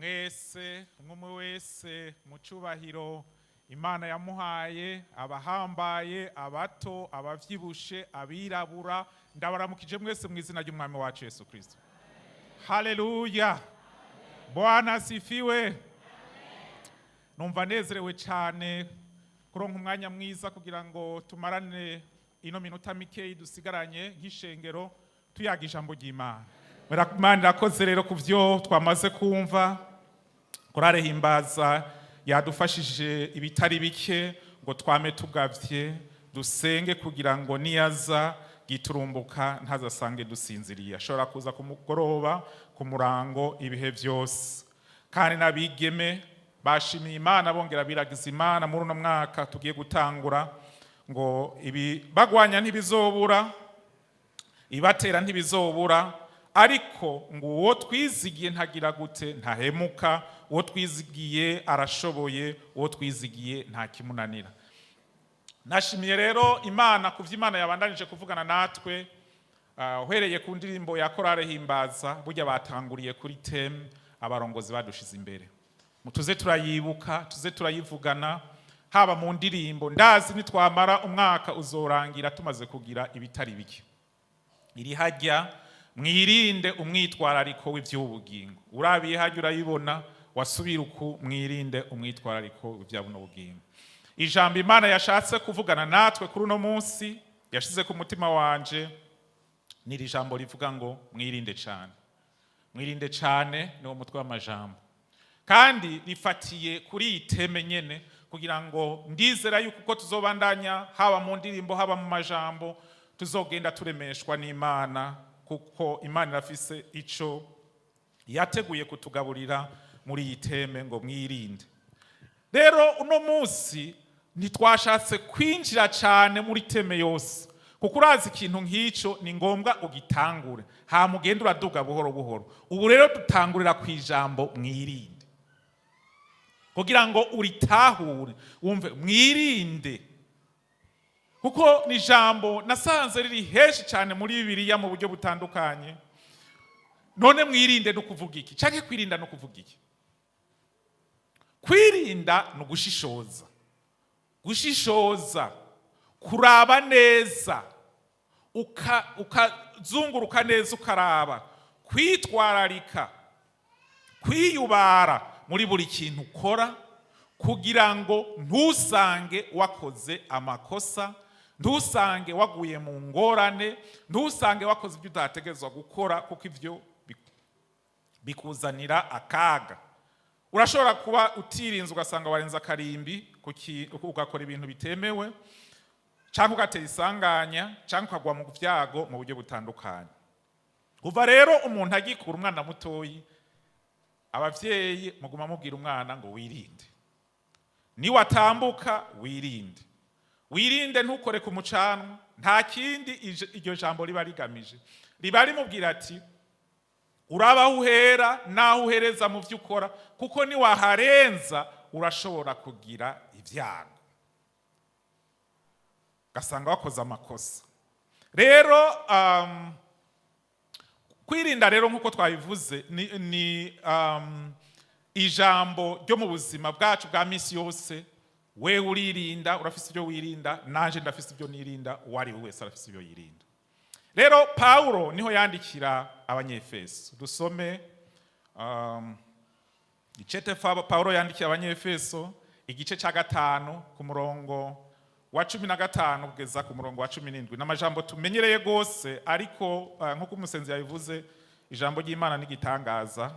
Mwese, umwe wese mu cyubahiro Imana yamuhaye, abahambaye, abato, abavyibushe, abirabura, ndabaramukije mwese mu izina ry'Umwami wacu Yesu Kristo. Haleluya! Bwana asifiwe! Numva nezerewe cyane kuronka umwanya mwiza kugira ngo tumarane ino minota mikeyi dusigaranye nk'ishengero tuyaga ijambo ry'Imana. Imana irakoze rero ku byo twamaze kumva. Korale Himbaza yadufashije ibitari bike ngo twame tugavye, dusenge kugira ngo niyaza giturumbuka ntazasange dusinziriye. Ashobora kuza ku mugoroba, ku murango, ibihe byose. Kandi n'abigeme bashimiye Imana, bongera biragiza Imana muri uno mwaka tugiye gutangura, ngo ibi bagwanya ntibizobura, ibatera ntibizobura, ariko ngo uwo twizigiye ntagira gute? Ntahemuka. Uwo twizigiye arashoboye, uwo twizigiye nta kimunanira. Nashimiye rero Imana ku byo Imana yabandanije kuvugana natwe, uhereye ku ndirimbo ya Korale Himbaza. Burya batanguriye kuri thème abarongozi badushize imbere, tuze turayibuka, tuze turayivugana haba mu ndirimbo. Ndazi nitwamara umwaka uzorangira tumaze kugira ibitari bike. Iri hajya: "Mwirinde umwitwarariko w'iby'ubugingo." Urabiye hajya urayibona, wasubira uku: "Mwirinde umwitwarariko w'ibya buno bugingo." Ijambo Imana yashatse kuvugana natwe kuri uno munsi, yashize ku mutima wanje, ni iri jambo rivuga ngo "Mwirinde cyane". "Mwirinde cyane" ni wo mutwe w'amajambo, kandi rifatiye kuri iyi thème nyene, kugira ngo ndizera yuko uko tuzobandanya, haba mu ndirimbo, haba mu majambo, tuzogenda turemeshwa n'Imana, kuko Imana irafise ico yateguye kutugaburira muri iyi thème ngo "Mwirinde". Rero uno munsi ntitwashatse kwinjira cyane muri thème yose, kuko urazi ikintu nk'icyo ni ngombwa ugitangure, hama ugende uraduga buhoro buhoro. Ubu rero dutangurira ku ijambo "Mwirinde", kugira ngo uritahure, wumve "Mwirinde", kuko ni ijambo nasanze riri henshi cyane muri Bibiliya mu buryo butandukanye. None "Mwirinde" no kuvuga iki? Canke kwirinda no kuvuga iki? Kwirinda ni ugushishoza, gushishoza, kuraba neza, ukazunguruka neza, ukaraba, kwitwararika, kwiyubara muri buri kintu ukora, kugira ngo ntusange wakoze amakosa, ntusange waguye mu ngorane, ntusange wakoze ibyo utategerezwa gukora, kuko ibyo bikuzanira akaga. Urashobora kuba utirinze, ugasanga warenze akarimbi, ugakora ibintu bitemewe, cyangwa ugatera isanganya, cyangwa ukagwa mu byago mu buryo butandukanye. Kuva rero umuntu agikura, umwana mutoyi, abavyeyi muguma mubwira umwana ngo "Wirinde, niwatambuka wirinde, wirinde, ntukore ku mucanwa." Nta kindi iryo jambo riba rigamije, riba rimubwira ati uraba aho uhera n'aho uhereza mu byo ukora, kuko niwaharenza urashobora kugira ibyago, ugasanga wakoze amakosa. Rero kwirinda rero, nk'uko twabivuze, ni ijambo ryo mu buzima bwacu bwa misi yose. Wewe uririnda, urafise ibyo wirinda, nanje ndafise ibyo nirinda, uwo ari we wese arafise ibyo yirinda. Rero Pawulo niho yandikira Abanyefeso. Dusome icete Pawulo yandikiye Abanyefeso, igice cya 5, ku murongo wa 15 kugeza ku murongo wa 17. Ni amajambo tumenyereye rwose, ariko nk'uko umusenzi yabivuze, ijambo ry'Imana n'igitangaza.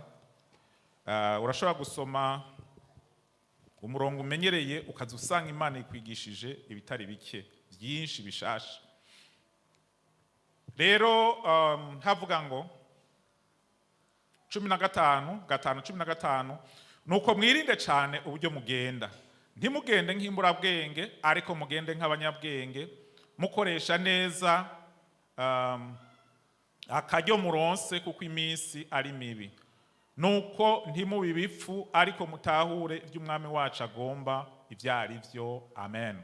Urashobora gusoma umurongo umenyereye, ukaza usanga Imana ikwigishije ibitari bike byinshi bishasha. Rero havuga ngo 15, 5, 15: "Nuko mwirinde cyane uburyo mugenda, ntimugende nk'imburabwenge, ariko mugende nk'abanyabwenge, mukoresha neza akaryo muronse, kuko iminsi ari mibi. Nuko ntimube ibipfu, ariko mutahure iby'Umwami wacu agomba ibyo ari byo." Amen.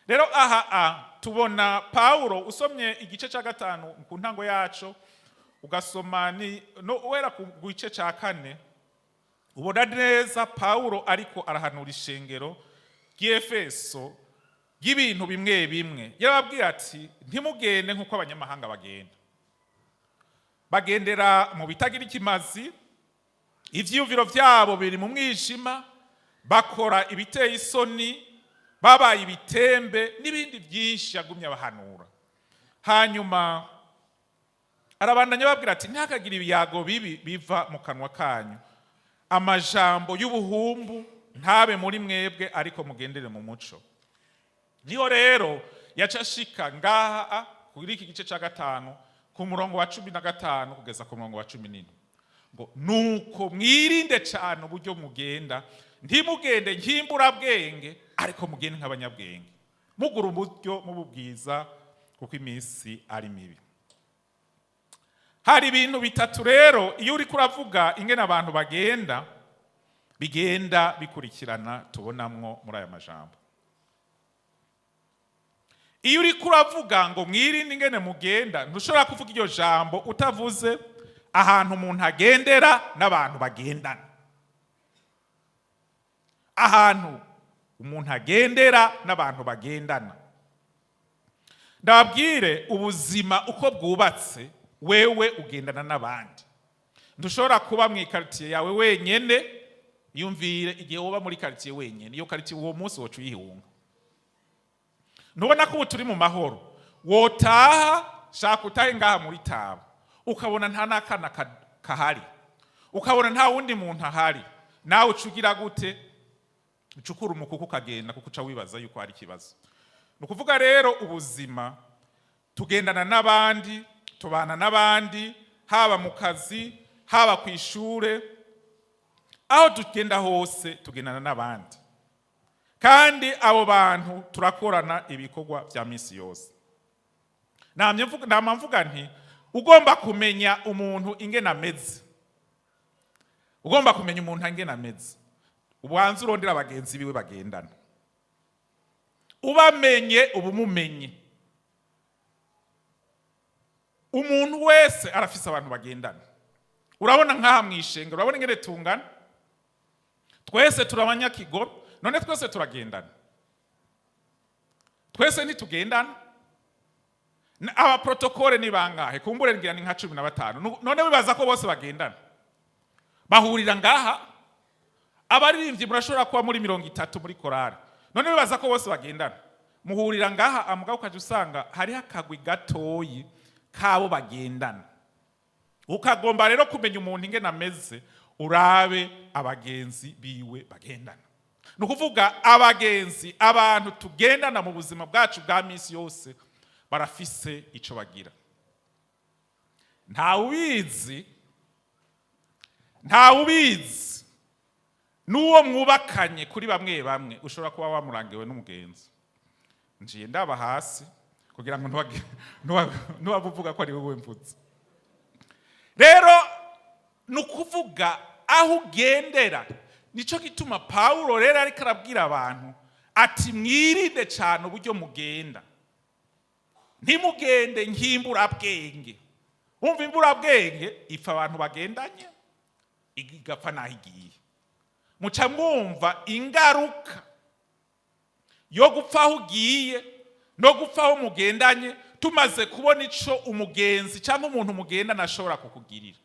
Rero aha tubona Pawulo, usomye igice cya 5 ku ntango yaco, ugasoma ni no uhera ku gice cya 4. Ubona neza Pawulo ariko arahanura ishengero ry'Efeso ry'ibintu bimwe bimwe. Yarababwiye ati: "Ntimugende nk'uko abanyamahanga bagenda, bagendera mu bitagira ikimazi, ivyiyumviro vyabo biri mu mwijima, bakora ibiteye isoni, babaye ibitembe", n'ibindi byinshi yagumye abahanura. Hanyuma arabandanya ababwira ati: "Ntihakagire ibiyago bibi biva mu kanwa kanyu, amajambo y'ubuhumbu ntabe muri mwebwe, ariko mugendere mu muco." Niho rero yaca ashika ngaha kuri iki gice cya 5, ku murongo wa 15 kugeza ku murongo wa 17, ngo: "Nuko mwirinde cyane uburyo mugenda, ntimugende nk'imburabwenge, ariko mugende nk'abanyabwenge, mugura uburyo mububwiza, kuko iminsi ari mibi." Hari ibintu bitatu rero, iyo uriko uravuga ingene abantu bagenda, bigenda bikurikirana, tubonamwo muri aya majambo. Iyo uriko uravuga ngo mwirinde ingene mugenda, ntushobora kuvuga iryo jambo utavuze ahantu umuntu agendera n'abantu bagendana. Ahantu umuntu agendera n'abantu bagendana. Ndababwire, ubuzima uko bwubatse, wewe ugendana n'abandi. Ntushobora kuba mu ikaritsiye yawe wenyene. Yumvire igihe woba muri karitsiye wenyene, iyo karitsiye uwo munsi woca uyihunga. Ntubona ko ubu turi mu mahoro? Wotaha, shaka utahe ngaha muri Taba, ukabona nta n'akana kahari, ukabona nta wundi muntu ahari, nawe uca ugira gute? Ucukura umukuku ukagenda, kuko uca wibaza yuko hari ikibazo. Ni ukuvuga rero, ubuzima tugendana n'abandi, tubana n'abandi, haba mu kazi, haba ku ishure, aho tugenda hose tugendana n'abandi, kandi abo bantu turakorana ibikorwa vya misi yose. Nama mvuga nti: ugomba kumenya umuntu ingene ameze, ugomba kumenya umuntu ingene ameze, ubanza urondera abagenzi biwe bagendana. Ubamenye, ubumumenye. Umuntu wese arafise abantu bagendana. Urabona nk'aha mw'ishengero, urabona ingene tungana twese, turi abanyakigobe. None twese turagendana? Twese ntitugendana. Abaprotokole ni bangahe? Kumbure ngira ni nka 15. None wibaza ko bose bagendana, bahurira ngaha? Abaririmbyi murashobora kuba muri 30 muri korari. None wibaza ko bose bagendana, muhurira ngaha? Amugabo ukaja usanga hariho akagwi gatoyi kabo bagendana. Ukagomba rero kumenya umuntu ingene ameze, urabe abagenzi biwe bagendana. Ni ukuvuga, abagenzi, abantu tugendana mu buzima bwacu bwa misi yose, barafise ico bagira. Ntawubizi, ntawubizi, n'uwo mwubakanye, kuri bamwe bamwe ushobora kuba wamurangiwe n'umugenzi. Njiye ndaba hasi kugira ngo ntiwaba uvuga ko ari wowe mvutse. Rero ni ukuvuga, aho ugendera, nico gituma Pawulo rero ariko arabwira abantu ati: "Mwirinde cyane uburyo mugenda, ntimugende nk'imburabwenge." Wumva, imburabwenge ipfa abantu bagendanye, igapfa n'aho igiye. Muca mwumva ingaruka yo gupfa aho ugiye no gupfa aho mugendanye. Tumaze kubona ico umugenzi cyangwa umuntu mugendana ashobora kukugirira.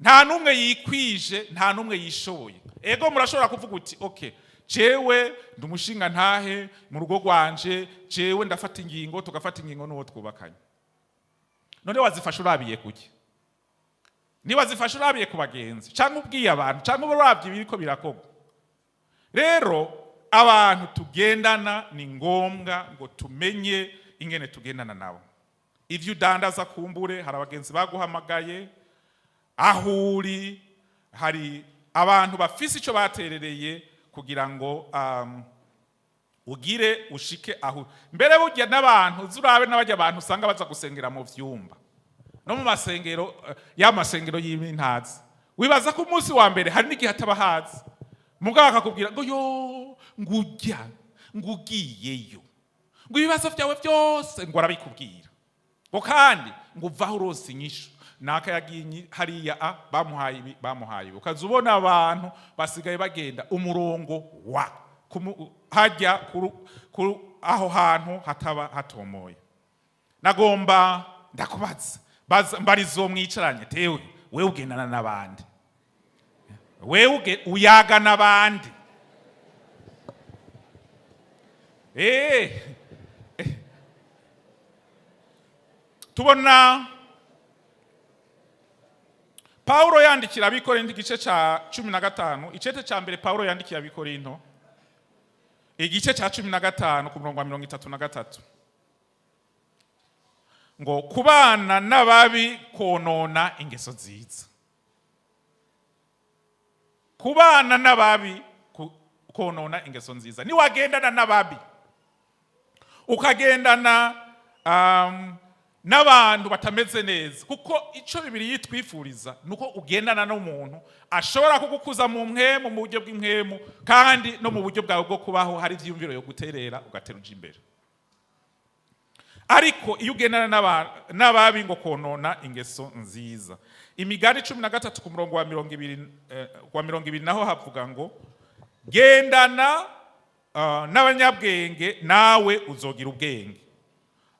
Nta n'umwe yikwije, nta n'umwe yishoboye. Ego, murashobora kuvuga uti: "Okay, jewe ndi umushinga ntahe mu rugo rwanje, jewe ndafata ingingo, tugafata ingingo n'uwo twubakanye." None wazifashe urabiye kuki? Niwazifashe urabiye ku bagenzi, cyangwa ubwiye abantu, cyangwa uravye ibiriko birakorwa? Rero abantu tugendana, ni ngombwa ngo tumenye ingene tugendana nabo. Ivyo udandaza, kumbure hari abagenzi baguhamagaye. Aho uri, hari abantu bafise ico baterereye kugira ngo ugire ushike aho. Mbere burya n'abantu zurabe, n'abajya abantu usanga baza gusengera mu vyumba no mu masengero, ya masengero y'intazi, wibaza ko umunsi wa mbere hari n'igihe ataba hazi, mugabo akakubwira ngo: "Yo, ngujya ngugiyeyo, ngo ibibazo byawe byose ngo arabikubwira, ngo kandi ngo uvaho uronse inyishu." Naka yagiye hariya, a bamuhaye ibi, bamuhaye ibi. Ukaza ubona abantu basigaye bagenda umurongo wa hajya aho hantu hataba hatomoye. Nagomba ndakubaza, mbarizo mwicaranye tewe: wewe ugendana n'abandi? Wewe uyaga n'abandi? Tubona Paulo yandikira Abikorinto, igice ca 15, icete ca mbere Paulo yandikiye Abikorinto, igice ca 15, ku murongo wa 33, ngo kubana n'ababi konona ingeso nziza. Kubana n'ababi konona ingeso nziza. Niwagendana n'ababi, ukagendana n'abantu batameze neza, kuko ico Bibiliya yitwifuriza nuko ugendana n'umuntu ashobora kugukuza mu mpwemu, mu buryo bw'impwemu, kandi no mu buryo bwawe bwo kubaho hari ivyiyumviro yo guterera ugatera uja imbere. Ariko iyo ugendana n'ababi ngo konona ingeso nziza. Imigani 13 ku murongo wa 20, wa 20 naho havuga ngo gendana n'abanyabwenge nawe uzogira ubwenge,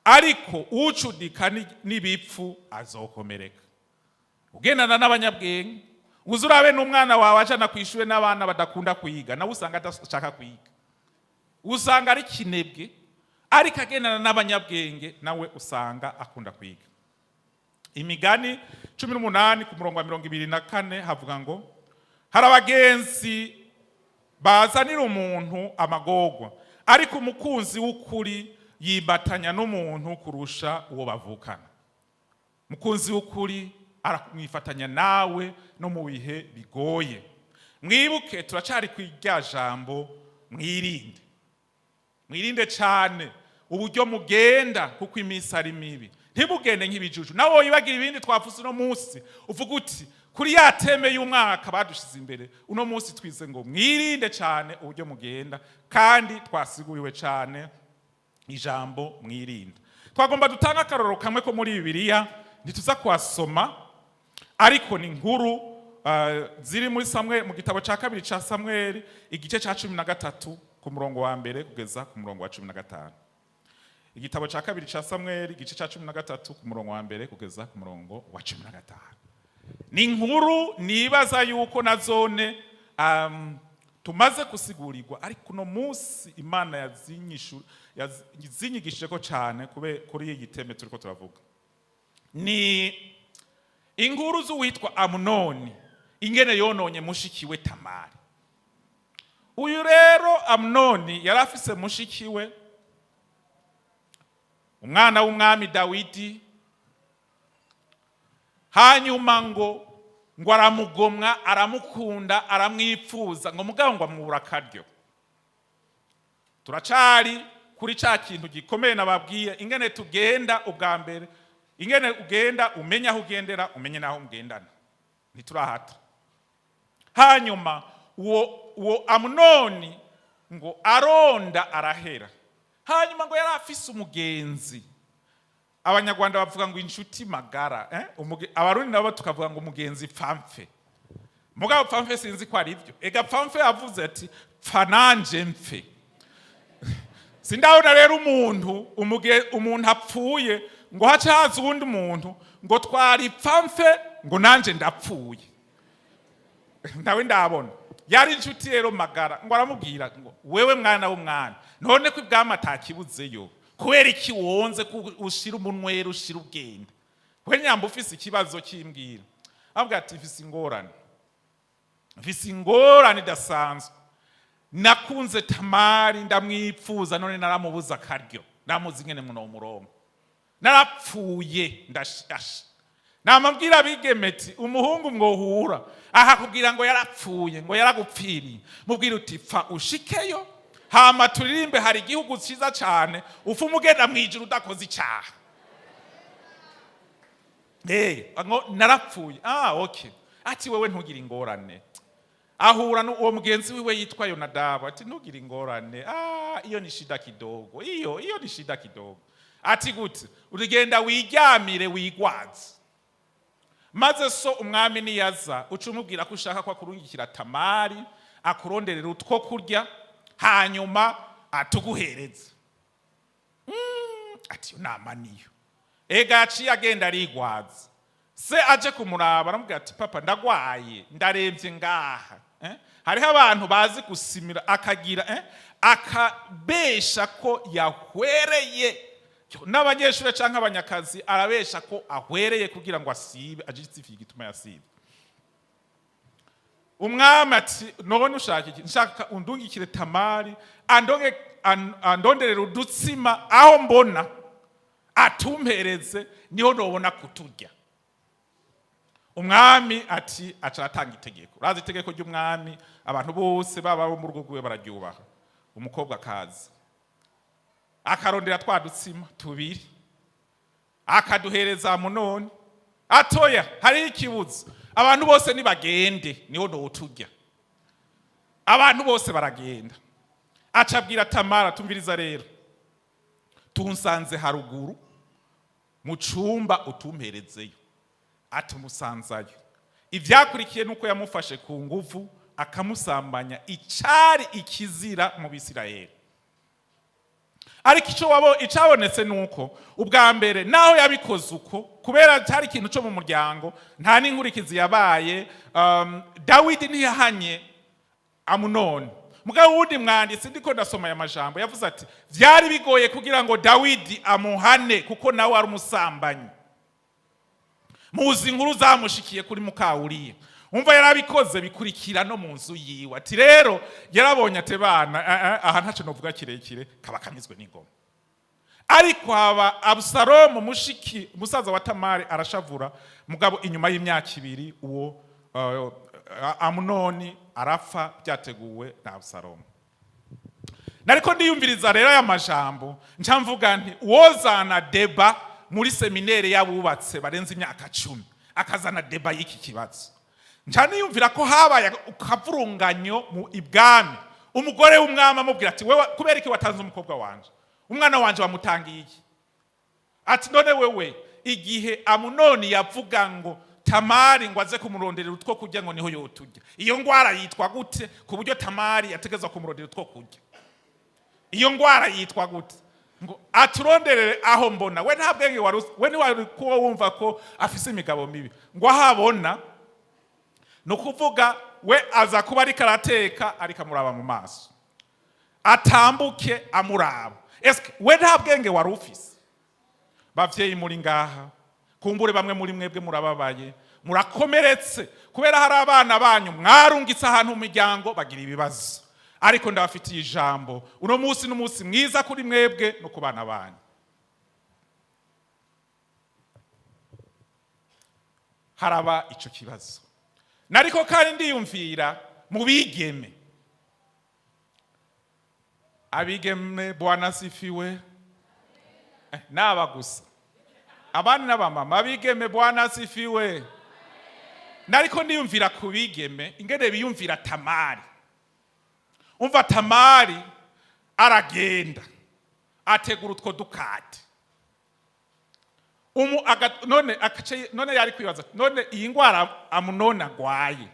ariko ucudika n'ibipfu azokomereka. Ugendana n'abanyabwenge, uze urabe n'umwana wawe ajana kw'ishure n'abana badakunda kwiga, nawe usanga adashaka kwiga, usanga ari kinebwe. Ariko agendana n'abanyabwenge, nawe usanga akunda kwiga. Imigani 18 ku murongo wa 24 havuga ngo hari abagenzi bazanira umuntu amagorwa, ariko umukunzi w'ukuri yibatanya n'umuntu kurusha uwo bavukana. Mukunzi w'ukuri aramwifatanya nawe no mu bihe bigoye. Mwibuke turacari ku rya jambo mwirinde, mwirinde cyane uburyo mugenda, kuko iminsi ari mibi. Ntimugende nk'ibijuju. Nawe wibagira ibindi twavuze uno munsi, uvuga uti kuri ya thème y'umwaka badushize imbere, uno munsi twize ngo mwirinde cyane uburyo mugenda, kandi twasiguriwe cyane ijambo mwirinde. Twagomba dutanga akarorero kamwe ko muri Bibiliya, ntituza kuhasoma, ariko ni inkuru ziri muri Samweli, mu gitabo cya kabiri cya Samweli, igice cya 13, ku murongo wa mbere kugeza ku murongo wa 15. Igitabo cya kabiri cya Samweli, igice cya 13, ku murongo wa mbere kugeza ku murongo wa 15. Ni inkuru nibaza yuko na zone tumaze gutsigurirwa, ariko uno munsi Imana yazinyigishije ko cyane kuri iyi thème turiko turavuga. Ni inkuru z'uwitwa Amunoni, ingene yononye mushiki we Tamari. Uyu rero Amunoni yari afise mushiki we, umwana w'umwami Dawidi. Hanyuma ngo aramugomwa, aramukunda, aramwipfuza, ngo mugabo ngo amwura akaryo. Turacari kuri ca kintu gikomeye nababwiye, ingene tugenda ubwa mbere, ingene ugenda umenye aho ugendera, umenye n'aho mugendana. Ntiturahata. Hanyuma uwo Amunoni ngo aronda arahera. Hanyuma ngo yari afise umugenzi, Abanyarwanda bavuga ngo inshuti magara, eh? Abarundi nabo tukavuga ngo umugenzi pfamfe. Mugabo pfamfe sinzi ko ari byo. Ega pfamfe yavuze ati pfa nanje mpfe. Sindabona rero umuntu umuntu apfuye ngo hace haza uwundi muntu ngo twari pfamfe ngo nanje ndapfuye. Nawe ndabona yari inshuti rero magara, ngo aramubwira ngo wewe mwana w'umwana, none ko ibwami atakibuzeyo, kubera iki wonze ko ushira umunwera, ushira ubwende? We nyamba ufise ikibazo kimbwira. Avuga ati mfise ingorane, mfise ingorane idasanzwe. Nakunze Tamari, ndamwipfuza, none naramubuza akaryo, namuzi ingene muno murongo, narapfuye, ndashashe. Namabwira abigemeti, umuhungu mwohura akakubwira ngo yarapfuye, ngo yaragupfiriye, mubwira uti pfa ushikeyo, hama turirimbe hari igihugu cyiza cyane, upfa umugenda mu ijuru udakoze icyaha. Ngo narapfuye. Ah, okay. Ati wewe ntugire ingorane. Ahura n'uwo mugenzi wiwe yitwa Yonadabu, ati ntugire ingorane, ah, iyo ni shida kidogo, iyo ni shida kidogo. Ati gute? Urigenda wiryamire, wigwaze. Maze so umwami niyaza, uca umubwira ko ushaka ko akurungikira Tamari, akuronderera utwo kurya, hanyuma atuguhereze." Ati: "Iyo nama niyo." Ega yaciye agenda arigwaza. Se aje kumuraba, aramubwira ati: "Papa, ndagwaye, ndaremvye ngaha." Hariho abantu bazi gusimira, akagira akabesha ko yahwereye n'abanyeshuri canke abanyakazi, arabesha ko ahwereye kugira ngo asibe, ajistifie igituma yasibe. Umwami ati: "None ushaka iki?" "Nshaka undungikire Tamari, andonge andonderere udutsima aho mbona, atumpereze, niho nobona kuturya." Umwami ati, aca aratanga itegeko. Urazi itegeko ry'umwami, abantu bose baba bo mu rugo rwiwe bararyubaha. Umukobwa akaza, akarondera twa dutsima tubiri, akaduhereza Amunoni. Atoya, hariho ikibuzo, abantu bose nibagende, niho noturya. Abantu bose baragenda. Aca abwira Tamara: "Tumviriza rero, tunsanze haruguru mu cumba, utumperezeyo." Atumusanzayo. Ivyakurikiye nuko yamufashe ku nguvu, akamusambanya, icari ikizira mu Bisirayeli. Ariko ico wabo icabonetse nuko ubwa mbere naho yabikoze uko, kubera cyari ikintu cyo mu muryango, nta n'inkurikizi yabaye. Dawidi ntiyahanye Amunoni. Mugabo wundi mwanditsi, ndiko ndasoma aya majambo, yavuze ati vyari bigoye kugira ngo Dawidi amuhane, kuko nawe ari umusambanyi. Muzi inkuru zamushikiye kuri mukawuriya. Umva, yarabikoze, bikurikira no mu nzu yiwe. Ati rero yarabonye ati: "Bana, aha ntacyo novuga kirekire, kaba kamizwe n'ingoma." Ariko haba Abusalomu, mushiki musaza wa Tamari, arashavura. Mugabo inyuma y'imyaka 2, uwo Amunoni arapfa, byateguwe na Abusalomu. Nariko ndiyumviriza rero aya majambo, nca mvuga nti: uwozana débat muri séminaire y'abubatse barenze imyaka 10, akazana débat y'iki kibazo, nca niyumvira ko habaye akavurunganyo mu ibwami. Umugore w'umwami amubwira ati: "Wewe, kubera iki watanze umukobwa wanje? Umwana wanje wamutangiye iki?" Ati: "None wewe, igihe Amunoni yavuga ngo Tamari ngo aze kumuronderera utwo kurya, ngo niho yoturya, iyo ngwara yitwa gute, ku buryo Tamari yategezwa kumurondera utwo kurya? Iyo ngwara yitwa gute, ngo aturonderere aho mbona?" We nta bwenge wari we ntiwari kuba wumva ko afise imigabo mibi, ngo aho abona, ni ukuvuga we aza kuba ariko arateka, ariko amuraba mu maso, atambuke amuraba. Eske we nta bwenge wari ufise? Bavyeyi muri ngaha, kumbure bamwe muri mwebwe murababaye, murakomeretse kubera hari abana banyu mwarungitse ahantu mu miryango bagira ibibazo. Ariko ndabafitiye ijambo: uno munsi ni umunsi mwiza kuri mwebwe no ku bana banyu. Haraba ico kibazo. Nariko kandi ndiyumvira mu bigeme. Abigeme, Bwana sifiwe. Naba gusa abandi n'abamama. Abigeme, Bwana sifiwe. Nariko ndiyumvira ku bigeme, ingene biyumvira Tamari. Umva, Tamari aragenda, ategura utwo dukate. Umu aga, none akace, none yari kwibaza ati: "None iyi ngwara Amunoni agwaye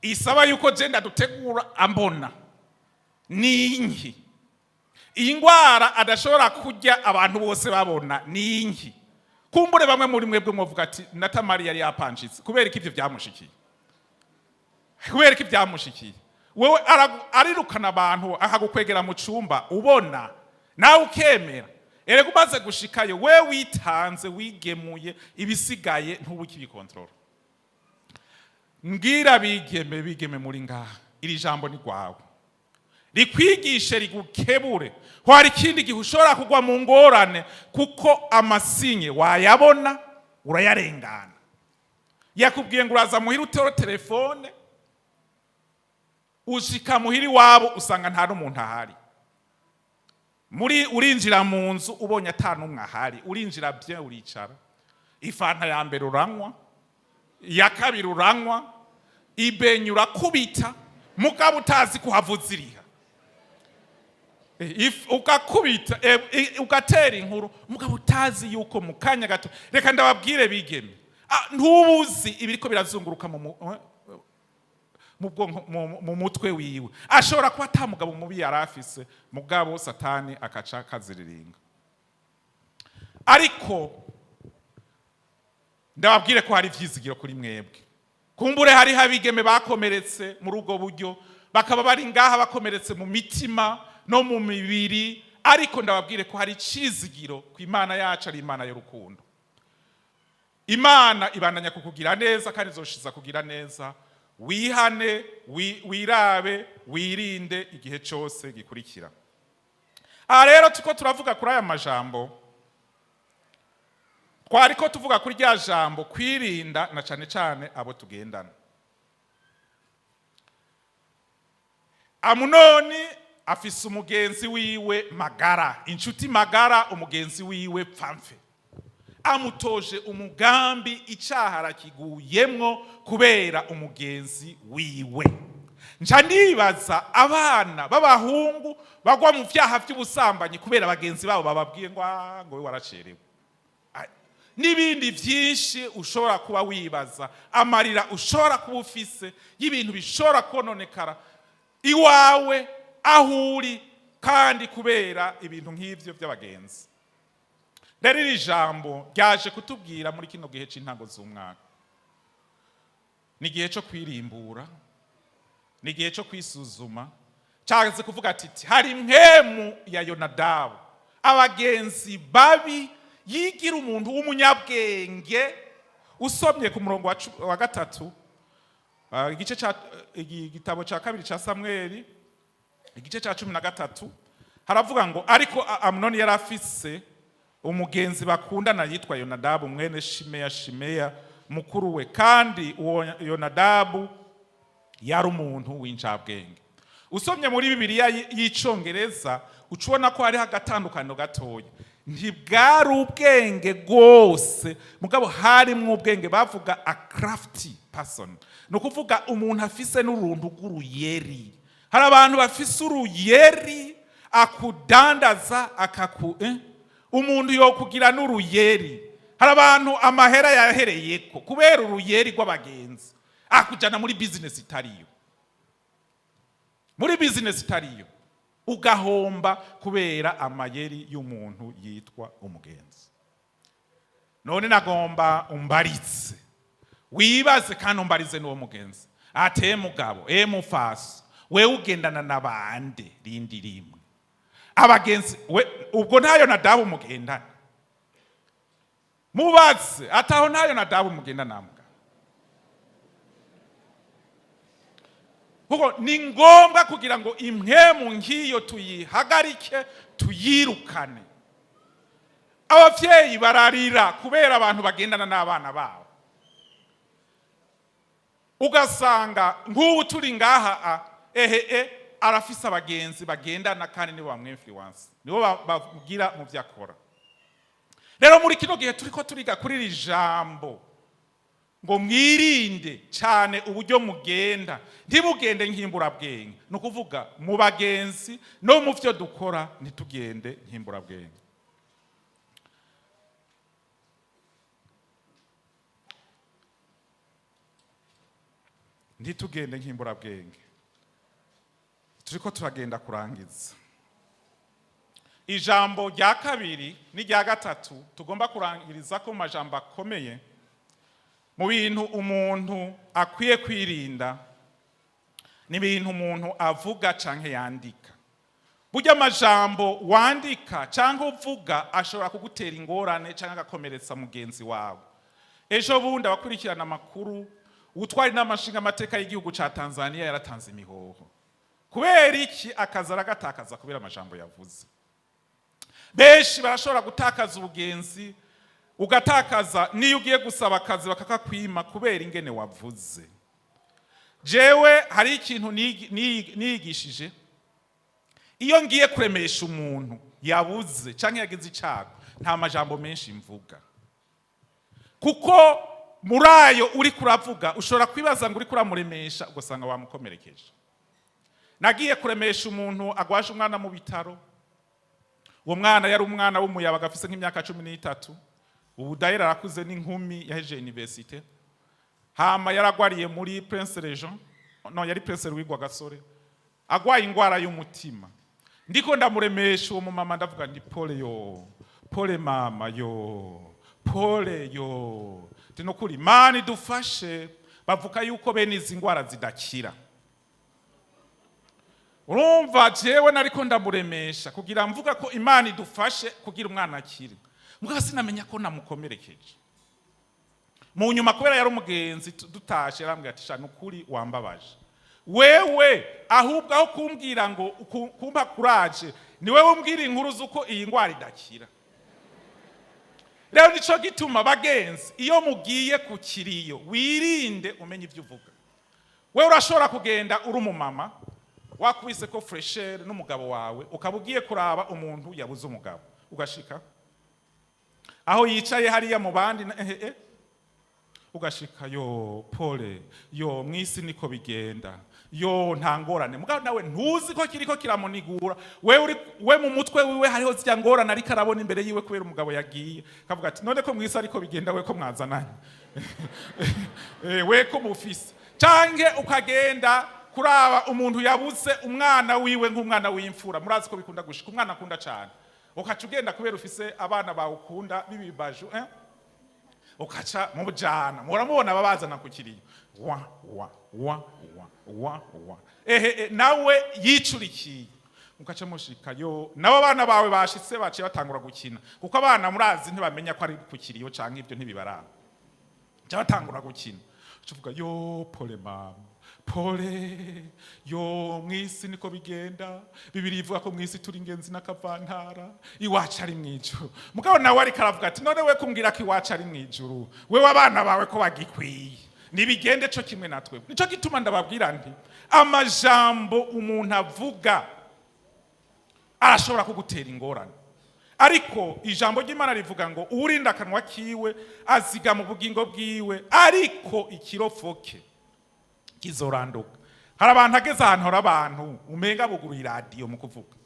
isaba yuko je ndadutegura ambona ni inki? Iyi ngwara adashobora kurya abantu bose babona ni inki?" Kumbure bamwe muri mwebwe mwovuga ati: "Na Tamari yari yapanjitse. Kubera ko ivyo byamushikiye, kubera ko ibyamushikiye wewe, arirukana abantu, akagukwegera mu cumba ubona, nawe ukemera." Erega umaze gushikayo, we witanze, wigemuye, ibisigaye ntubu ukibikontorora. Mbwira bigeme, bigeme muri ngaha, iri jambo ni rwawe, rikwigishe, rigukebure. Hari ikindi gihe ushobora kugwa mu ngorane, kuko ama signes wayabona, urayarengana. Yakubwiye ngo uraza muhira utero telefone, ushika muhira iwabo, usanga nta n'umuntu ahari. Muri urinjira mu nzu, ubonye ata n'umwe ahari, urinjira bye, uricara, ifanta ya mbere uranywa, iya kabiri uranywa, ibenye urakubita, mugabo utazi kuhavuza iriha. Ugakubita, ugatera inkuru, mugabo utazi yuko mu kanya gato. Reka ndababwire bigeme, Ntubuzi ibiriko birazunguruka mu bwonko, mu mutwe wiwe. Ashobora kuba ata mugabo mubi yari afise, mugabo Satani akaca kaziriringa. Ariko ndababwire ko hari ivyizigiro kuri mwebwe. Kumbure hariho abigeme bakomeretse muri ubwo buryo, bakaba bari ngaha bakomeretse mu mitima no mu mibiri, ariko ndababwire ko hari icizigiro ku Imana yacu, ari Imana y'urukundo. Imana ibandanya kukugira neza kandi izoshiza kugira neza. Wihane, wirabe, wirinde igihe cyose gikurikira. Aha rero tuko turavuga kuri aya majambo, twariko tuvuga kuri rya jambo kwirinda, na cane cane abo tugendana. Amunoni afise umugenzi wiwe magara, inshuti magara, umugenzi wiwe pfamfe, amutoje umugambi. Icaha arakiguyemwo kubera umugenzi wiwe. Nca nibaza abana b'abahungu bagwa mu vyaha vy'ubusambanyi kubera bagenzi babo bababwiye ngo: "Ah, ngo we waracerewe." N'ibindi byinshi ushobora kuba wibaza, amarira ushobora kuba ufise y'ibintu bishobora kononekara iwawe aho uri, kandi kubera ibintu nk'ivyo by'abagenzi. Rero iri jambo ryaje kutubwira muri kino gihe c'intango z'umwaka, ni igihe cyo kwirimbura, ni igihe cyo kwisuzuma. Cyaze kuvuga ati hari impwemu ya Yonadabu, abagenzi babi, yigira umuntu w'umunyabwenge. Usomye ku murongo wa 3, igice ca igitabo cya kabiri cya Samweli, igice cya 13, haravuga ngo: "Ariko Amunoni yari afise umugenzi bakundana yitwa Yonadabu, mwene Shimeya, Shimeya mukuru we, kandi uwo Yonadabu yari umuntu w'incabwenge." Usomye muri Bibiliya y'Icongereza, uca ubona ko hariho agatandukaniro gatoya. Ntibwari ubwenge bwose, mugabo harimwo ubwenge. Bavuga a crafty person, ni ukuvuga umuntu afise n'uruntu rw'uruyeri. Hari abantu bafise uruyeri, akudandaza akaku Umuntu yokugira n'uruyeri. Hari abantu amahera yahereyeko kubera uruyeri rw'abagenzi, akujana muri business itariyo, muri business itariyo, ugahomba kubera amayeri y'umuntu yitwa umugenzi. None nagomba umbaritse, wibaze kandi umbarize n'uwo mugenzi ati: "Mugabo, mufaso, wewe ugendana na bande?" Rindi rimwe abagenzi we, ubwo ntayo Nadabu mugendana. Mubaze ataho ntayo Nadabu mugendana mugabo, kuko ni ngombwa kugira ngo impwemu nk'iyo tuyihagarike, tuyirukane. Abavyeyi bararira kubera abantu bagendana n'abana babo. Ugasanga nk'ubu turi ngaha, ehe, arafise abagenzi bagendana, kandi nibo bamwinfluence, nibo babwira mu vyo akora. Rero muri kino gihe turiko turiga kuri iri jambo ngo mwirinde cyane uburyo mugenda, ntibugende nk'imburabwenge. Ni ukuvuga mu bagenzi no mu byo dukora, ntitugende nk'imburabwenge. Ntitugende nk'imburabwenge. Turiko turagenda kurangiza. Ijambo rya kabiri n'irya gatatu tugomba kurangiriza ko mu majambo akomeye mu bintu umuntu akwiye kwirinda, ni ibintu umuntu avuga canke yandika. Burya amajambo wandika canke uvuga ashobora kugutera ingorane canke agakomeretsa mugenzi wawe. Ejo bundi, abakurikirana amakuru, utwara inama nshingamateka y'igihugu ca Tanzania yaratanze imihoho. Kubera iki? Akazi aragatakaza kubera amajambo yavuze. Benshi barashobora gutakaza ubugenzi, ugatakaza niyo ugiye gusaba akazi bakakakwima kubera ingene wavuze. Jewe hari ikintu nigishije: iyo ngiye kuremesha umuntu yabuze canke yagize icago, nta majambo menshi mvuga, kuko muri ayo uri kuravuga ushobora kwibaza ngo uri kuramuremesha, ugasanga wamukomerekeje. Nagiye kuremesha umuntu agwaje umwana mu bitaro. Uwo mwana yari umwana w'umuyabaga, afise nk'imyaka 13. Ubu dahera arakuze, n'inkumi yahejeje université. Hama yaragwariye muri Prince Regent, no yari Prince Louis Rwagasore, agwaye ingwara y'umutima. Ndiko ndamuremesha uwo mumama, ndavuga ndi: "Pole yo, pole mama yo, pole yo." Tinokuri Imana idufashe. Bavuga yuko bene izi ngwara zidakira. Urumva, jewe nariko ndamuremesha kugira mvuga ko Imana idufashe kugira umwana akire, mugabo sinamenya ko namukomerekeje. Mu nyuma, kubera yari umugenzi, dutashe yarambwira ati: "Sha, nukuri wambabaje wewe. Ahubwo aho kumbwira ngo kumpa kuraje, ni wewe umbwira inkuru z'uko iyi ndwara idakira." Rero nico gituma, bagenzi, iyo mugiye ku kiriyo wirinde, umenye ibyo uvuga. Wewe urashobora kugenda uri umumama, wakubise ko fraîcheur n'umugabo wawe, ukaba ugiye kuraba umuntu yabuze umugabo, ugashika aho yicaye hariya mu bandi ugashika: "Yo, pole yo, mwisi niko bigenda yo, nta ngorane." Mugabo nawe ntuzi ko kiriko kiramunigura. We uri we mu mutwe wiwe hariho zirya ngorane, ariko arabona imbere yiwe kubera umugabo yagiye, kavuga ati: "None ko mwisi ariko bigenda, we ko mwazananye, we ko mufise?" Canke ukagenda kuraba umuntu yabuze umwana wiwe nk'umwana w'imfura. Murazi ko bikunda gushika, umwana akunda cane, ukaca ugenda kubera ufise abana bawe ukunda b'ibibaju, ukaca mubujana. Muramubona babazana ku kiriyo, wa wa wa wa wa wa, ehe, nawe yicurikiye, ukaca mushika yo, nabo abana bawe bashitse, baciye batangura gukina, kuko abana murazi ntibamenya ko ari ku kiriyo canke ibyo ntibibaraba, baca batangura gukina. Uca uvuga: "Yo, pole mama, pole yo, mwisi niko bigenda. Bibiri ivuga ko mwisi turi ingenzi n'akavantara, iwacu ari mwijuru." Mugabo nawe ariko aravuga ati: "None we kumbwira ko iwacu ari mwijuru, wewe abana bawe ko bagikwiye nibigende co kimwe natwe?" Nico gituma ndababwira nti amajambo umuntu avuga arashobora kugutera ingorane. Ariko ijambo ry'Imana rivuga ngo uwurinda akanwa kiwe azigama ubugingo bwiwe, ariko ikirofoke kizoranduka. Hari abantu ageze ahantu, hari abantu umenga buguruye iradiyo mu kuvuga.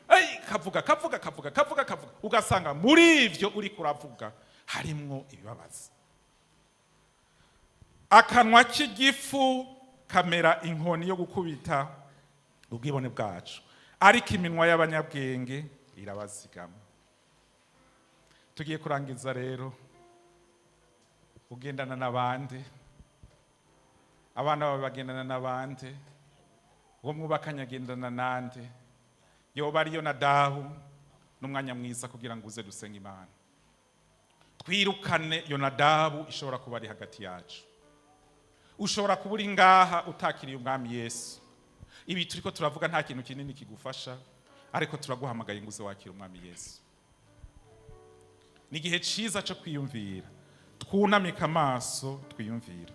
Ey, kavuga, kavuga, kavuga, kavuga, kavuga, ugasanga muri ivyo uri kuravuga harimwo ibibabaza. Akanwa k'igifu kamera inkoni yo gukubita ubwibone bwacu, ariko iminwa y'abanyabwenge irabazigama. Tugiye kurangiza rero. Ugendana n'abandi, abana bawe bagendana n'abandi, uwo mwubakanye agendana nande? Yoba ariyo na dahu n'umwanya mwiza kugira ngo uze dusenge Imana, twirukane Yonadabu ishobora kuba ari hagati yacu. Ushobora kuba uri ngaha utakiriye Umwami Yesu. Ibi turiko turavuga nta kintu kinini kigufasha, ariko turaguhamagaye ngo uze wakira Umwami Yesu. Ni igihe ciza cyo kwiyumvira. Twunamika amaso, twiyumvira.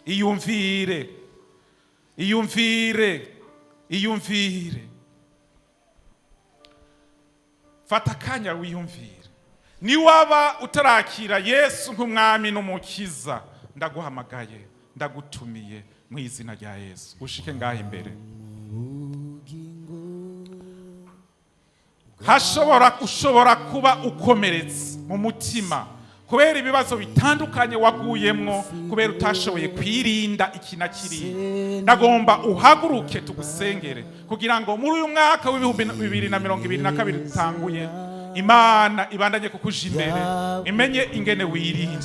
Iyumvire, iyumvire, iyumvire. Fata akanya wiyumvire. Niwaba utarakira Yesu nk'Umwami n'Umukiza, ndaguhamagaye, ndagutumiye mu izina rya Yesu, ushike ngaha imbere. Ubugingo. Ushobora kuba ukomeretse mu mutima kubera ibibazo bitandukanye waguyemwo, kubera utashoboye kwirinda iki na kiriya. Ndagomba uhaguruke tugusengere kugira ngo muri uyu mwaka w'2022 dutanguye, Imana ibandanye kukuja imbere, imenye ingene wirinda.